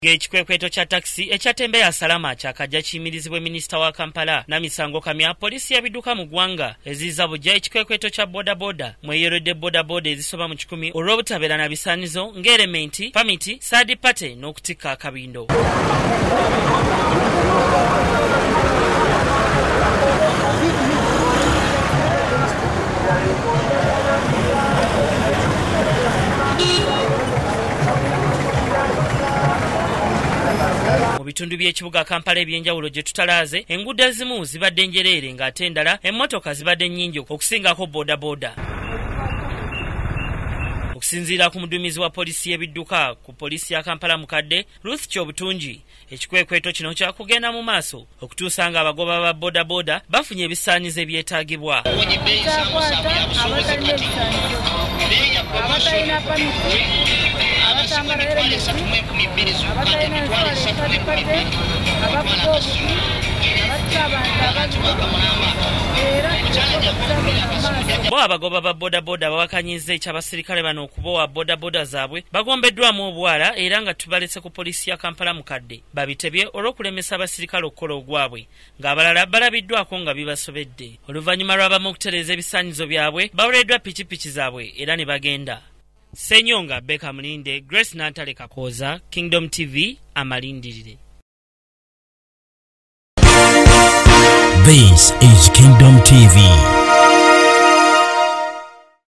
Ng'ekikwekweto kya takisi ekya Tembeya Salama kyakajja kiyimirizibwe minisita wa Kampala Namisango Kamya, poliisi y'ebidduka mu ggwanga ezizza buggya ekikwekweto kya bodaboda mweyoledde bodaboda ezisoba mu 100 olw'obutabeera na bisaanizo ng'erementi, pamiti, saadi pate n'okutikka akabindo. Mu bitundu by'ekibuga Kampala ebyenjawulo gye tutalaaze, enguudo ezimu zibadde njereere ng'ate endala emmotoka zibadde nnyingi okusingako bodaboda. Okusinziira ku muduumizi wa poliisi y'ebidduka ku poliisi ya Kampala Mukadde, Ruth Kyobutungi, ekikwekweto kino kyakugenda mu maaso okutuusa ng'abagoba ba bodaboda bafunye ebisaanyizo ebyetaagibwa. Bo abagoba ba bodaboda bawakanyiza eky'abasirikale bano okubowa bodaboda zaabwe bagombeddwamu obwala era nga tubalese ku poliisi ya Kampala Mukadde babitebye olw'okulemesa abasirikale okukola ogwabwe ng'abalala balabiddwako nga bibasobedde. Oluvannyuma lw'abamu okutereeza ebisaanyizo byabwe bawereddwa pikipiki zaabwe era ne bagenda. Ssenyonga Beka Mulinde, Grace Nantale Kakooza, Kingdom TV, amalindirire. This is Kingdom TV.